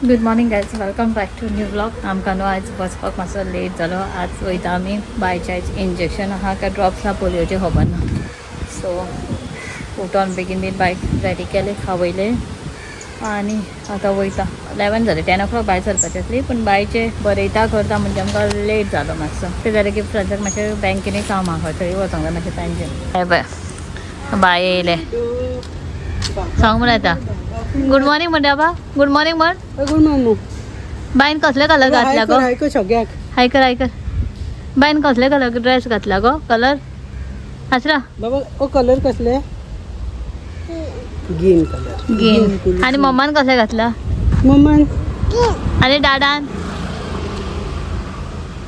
Good morning guys, welcome back to new vlog. आमकां न्हू आयज वचपाक मातसो लेट जालो. आज वयता आमी बायच्या. आयज इंजेक्शन आहा काय ड्रॉप्स आहा पोलियोचे, खबर ना. सो उठोन बेगीन बीन बायक रेडी केले, खावयले आनी आतां वयता. 11 जाले, 10 ओ क्लॉक भायर सरपाचें आसली, पूण बायचे बरयता करता म्हणजे आमकां लेट जालो मातसो. तें जालें की फ्रेंड्साक मातशें बँकेनूय काम आहा, थंय वचोंक जाय मातशें तांचें. हे पळय, बाय येयलें. सांग म्हण येता. गुड मॉर्निंग म्हणटा बा, गुड मॉर्निंग म्हण. Good morning. बायन कसले कलर घातला गो? हाय कर सगळ्याक. हाय कर, हाय कर. बायन कसले कलर ड्रेस घातला गो? कलर आसरा. बाबा, ओ कलर कसले? Green colour. ग्रीन. आणि मम्मान कसले घातला? मम्मान. आणि दादान,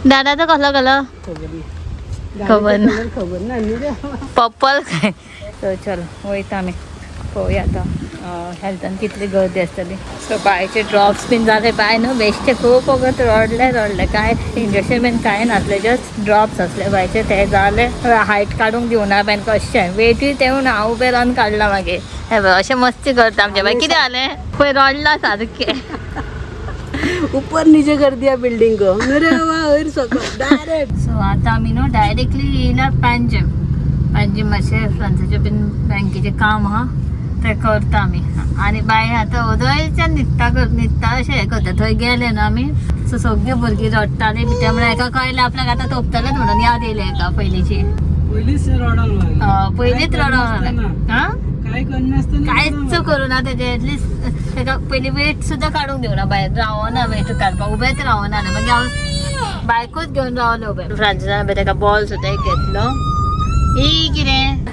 दादाचा कसलो कलर? खबर ना. खबर ना. कलर खबर ना न्ही रे. पर्पल काय. तर चलो, वयता आमी. पळोवया आतां हेल्थान कितली गर्दी आसतली. सो बायचे ड्रॉप्स बीन जाले. बाय न्हू बेश्टे खूब वगत रडले रडले. काय इंजेक्शन बीन कांय नासले, जस्ट ड्रॉप्स आसले बायचे, ते जाले. हायट काडूंक दिवना बायन कशें, वेटूय तेवून हांव उबें रावन काडला मागीर. हे पळय, अशें मस्ती करता आमचे बाय. कितें जालें पळय, रडला सारकें. ऊपर नीचे कर दिया बिल्डिंग को मेरे. वयर सकयल डायरेक्ट. सो आतां आमी न्हू डायरेक्टली येयला पांजिम. पांजिम मातशें फ्रांसाचें बीन बँकेचें काम आहा, तें करता आमी. आनी बाय आतां वदळच्यान न्हिदता कर, न्हिदता अशें हें करता. थंय गेले न्हू आमी, सो सगळीं भुरगीं रडटालीं बिट्टा म्हळ्यार एका कळ्ळें आपल्याक आतां तोपतलेंच म्हणून. याद येयलें एका पयलींची. पयलींच रडोंक लागलें. पयलींच रडोंक लागलें. आं. काय करनासतना. कांयच करूं ना तेजें. एटलिस्ट तेका पयलीं वेट सुद्दां काडूंक दिवना. भायर रावना, वेट काडपाक उबेंच रावना. मागीर हांव बायकूच घेवन रावलें उबें. फ्रांसिसान तेका बॉल सुद्दां एक घेतलो. ही कितें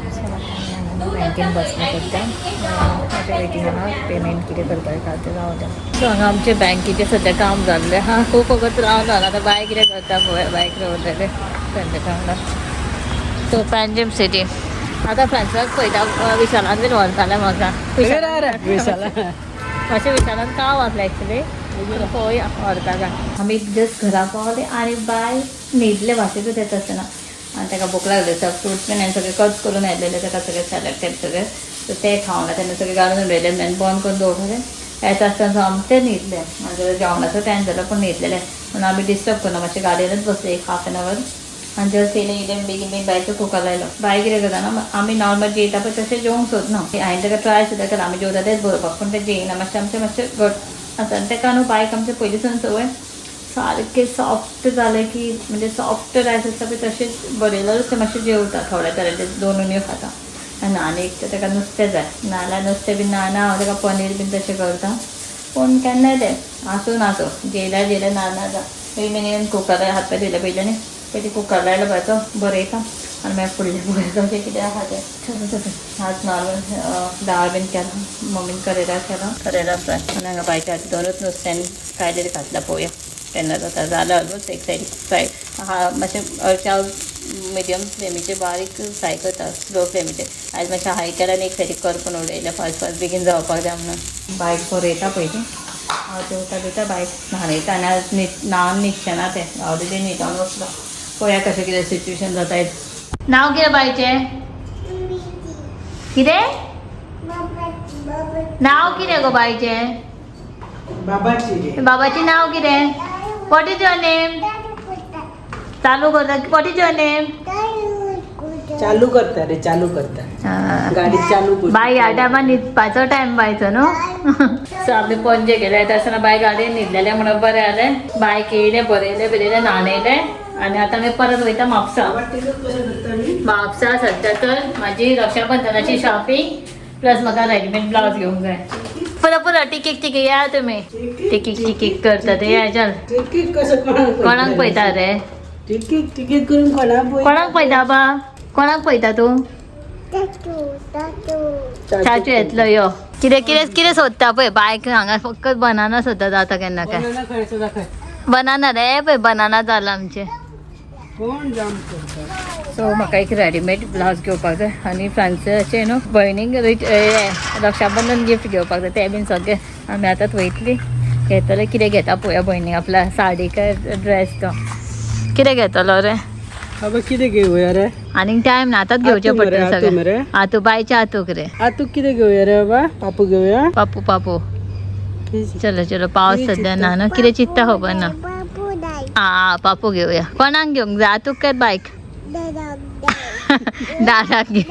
बँकेन बसलें सद्या, म्हाज्या वेटींग आहा. पेमेंट कितें करपाचें आहा तें रावलें. सो हांगा आमचे बँकेचें सद्या काम जाल्लें आहा. खूब वगत रावलो. आतां बाय कितें करता पळोवया. बायक दवरलेलें तेंच्या वांगडा. So Panjim city. आतां फ्रांसाक पळयता, विशालान बीन व्हरतालें म्हाका. विशाला. मातशें विशालान काम आसलें एक्चुली. पळोवया व्हरता काय. आमी जस्ट घरा पावले आनी बाय न्हिदले वाटेकूच येता आसतना. आनी ताका भूक लागली. सग फ्रुट्स बीन हांवें सगळे कट करून हाडलेले ताका, सगळे सॅलड टायप सगळे. सो ते खावना तेन्ना सगळे घालून उडयले. हांवें बंद करून दवरलें. येता आसतना सोमतें न्हिदलें. मागीर जेवणाचो टायम जालो, पूण न्हिदलेलें म्हणून आमी डिस्टर्ब करना. मातशें गाडयेनूच बसले एक हाफ एन our. आनी जस्ट येयलें येयलें बेगीन बेगीन बायचो कुकर लायलो. बाय कितें करता ना, आमी नॉर्मल जेयता पळय तशें जेवंक सोदना. हांवें ताका ट्राय सुद्दां केला, आमी जेवता तेच बरोवपाक, पूण तें जेयना. मातशें आमचें मातशें घट आसा. आनी ताका न्हू बायक आमचें पयलींसून संवय, सारकें सॉफ्ट जालें की, म्हणजे सॉफ्ट रायस आसता पळय तशेंच बरयल्यारूच तें मातशें जेवता. थोड्या तरेचे दोन उणयो खाता. आनी आनी एक तर ताका नुस्तें जाय, नाजाल्यार नुस्तें बीन ना ना हांव ताका पनीर बीन तशें करता. पूण केन्नाय तें आसूं नासूं, जेयल्यार जेयलें, ना ना जा. बेगीन बेगीन कुकरार हात पांय धुयले पयलीं आनी पयलीं कुकर लायलो. बायचो बरयता आनी मागीर फुडलें पळयता अशें कितें आहा तें. चलो चलो. आज नॉर्मल दाळ बीन केला मम्मीन, करेला केला, करेला फ्राय. आनी हांगा बायच्या हाती दोनूच नुस्त्यान कायलेर घातला. पळोवया केन्ना जाता. जालें ऑलमोस्ट. एक सायड फ्राय हा मातशें. हरशीं हांव मिडियम फ्लेमीचेर बारीक फ्राय करता, स्लो फ्लेमीचेर. आयज मातशें हाय केला आनी एक सायडीक करपून उडयलें, फास्ट फास्ट बेगीन जावपाक जाय म्हणून. बायक बरयता पयलीं, हांव जेवता बिवता, बायक न्हाणयता. आनी आज न्हीद न्हावन न्हिदचें ना तें, ऑलरेडी न्हिदोन बसलो. पळोवया कशें कितें सिच्युएशन जाता. नांव कितें बायचें? कितें नांव कितें गो बायचें? बाबाची रे. बाबाचें नांव कितें? What is your name? चालू करता. What is your name? चालू करता रे, चालू करता गाडी चालू कर. बाय, ह्या टायमार न्हिदपाचो टायम बायचो न्हू. सो आमी पणजे गेले येता आसतना बाय गाडयेन न्हिदलेलें म्हणून बरें जालें. बायक येयलें, बरयलें बरयलें, न्हाणयलें आनी आतां आमी परत वयता म्हापसा. कशें करता मी? म्हापसा सद्या तर म्हाजी रक्षाबंधनाची शॉपिंग, प्लस म्हाका रेडीमेड ब्लावज घेवंक जाय. पुरो पुरो. टिकीक टिकीक या तुमी. टिकीक टिकीक करता ते. या, चल. तिकीट कसं कोणाक? कोणाक पळयता रे? तिकीट तिकीट करून कोणाक पळय? कोणाक पळयता बा? कोणाक पळयता तूं? चाचू येतलो, यो. कितें कितें कितें सोदता पळय. बायक हांगा फक्त बनाना सोदता, जाता केन्ना काय. बनाना खायचो दाखय. बनाना रे, पळय बनाना जाला आमचे. कोण जाम करता? सो म्हाका एक रेडीमेड ब्लावज घेवपाक जाय आनी फ्रांसाचें न्हू भयणीक रक्षाबंधन गिफ्ट घेवपाक जाय. तें बीन सगळें आमी आतांच वयतली, घेतले. कितें घेता पळोवया. भयणीक आपल्या साडी काय ड्रेस, तो कितें घेतलो रे? बाबा, कितें घेवया रे? आनीक टायम ना, आतांच घेवचें आतू मरे, पडटलें. आतू सगळें मरे. आतू, बायच्या आतूक रे. आतू कितें घेवया रे बाबा? पापू घेवया? पापू, पापू. चलो चलो, पावस सध्या ना न्हू, कितें चिंतता खबर ना. आ पापू घेवया. कोणाक घेवंक जाय, आतूक काय बायक? दादाक घे.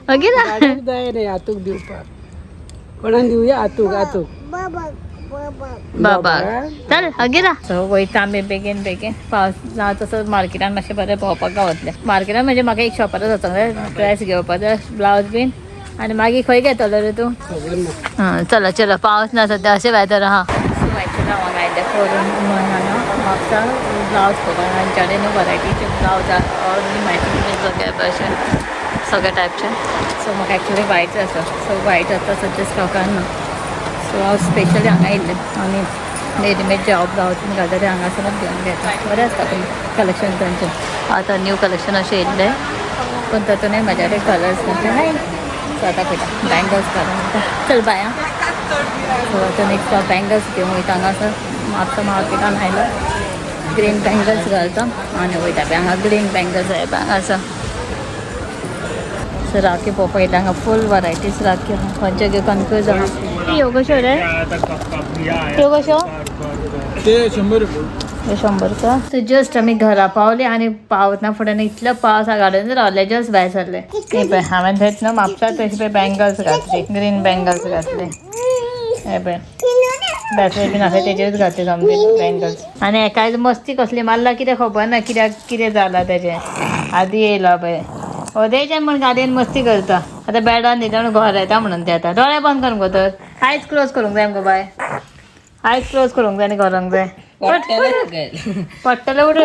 मागीर दादाक जाय रे आतूक दिवपाक. कोणाक दिवया? आतूक आतूक. बाबा चल अगेरा. सो वयता आमी बेगीन बेगीन, पावस ना तसो मार्केटान मातशें बरें भोंवपाक गावतलें. मार्केटान म्हणजे म्हाका एक शॉपारच वचोंक जाय ड्रेस घेवपाक जाय, ब्लावज बीन. आनी मागीर खंय घेतलो रे तूं? खबर ना. हां चला चला, पावस ना सद्या, अशें वेदर आहा. सो एक्चुअली हांव हांगा आयिल्लें करून हांगा म्हापसा ब्लावज पळोवपाक. हांच्या कडेन न्हू वरायटीचे ब्लावज आनी मॅचिंग बीन सगळे भशेन सगळ्या टायपचे. सो म्हाका एक्चुअली वायट आसा, सो वायट आतां सद्या स्टॉकान ना. सो हांव स्पेशली हांगा आयिल्लें आनी रेडीमेड जे हांव ब्लावज बीन घालता ते हांगासरूच घेवन घेता. बरें आसता कलेक्शन तांचें. आतां न्यू कलेक्शन अशें येयल्लें, पूण तातूंतय म्हाज्या कडेन कलर्स ना. सो आतां पळयता, बँगल्स घालून वयता. चल बाय. आं, सो आतां नेक्स्ट हांव बँगल्स घेवन वयता. हांगासर म्हापसा मार्केटान आयलो, ग्रीन बँगल्स घालता आनी वयता. पळय हांगा ग्रीन बँगल्स आहा पळय हांगासर. सो राखी पळोवपाक येयला. हांगा फूल वरायटीज राखी आहा. खंयचे घेवं कन्फ्यूज आहा. ह्यो कश्यो रे? ह्यो कश्यो? ते 100 रुपये. हे 100 रुपया. सो जस्ट आमी घरा पावले आनी पावतना फुडें इतलो पावस गार्डन रावले, जस्ट भायर सरले. हे पळय, हांवें थंयच न्हू म्हापसा तशी पळय बँगल्स घातली, ग्रीन बँगल्स घातले. हे पळय, ब्रेसलेट बीन आसा तेजेरूच घातले सामके बँगल्स. आनी एकाच मस्ती कसली मारला कितें खबर ना, कित्याक कितें जाला तेजें. आदी येयला पळय ओदेच्यान म्हण गाडयेन मस्ती करता. आतां बेडान न्हिदता म्हणून घर येता म्हणून ते. आतां दोळे बंद कर मुगो, तर आयज क्लोज करूंक जाय मुगो बाय, आयज क्लोज करूंक जाय आनी करूंक जाय. पडटलें उठ.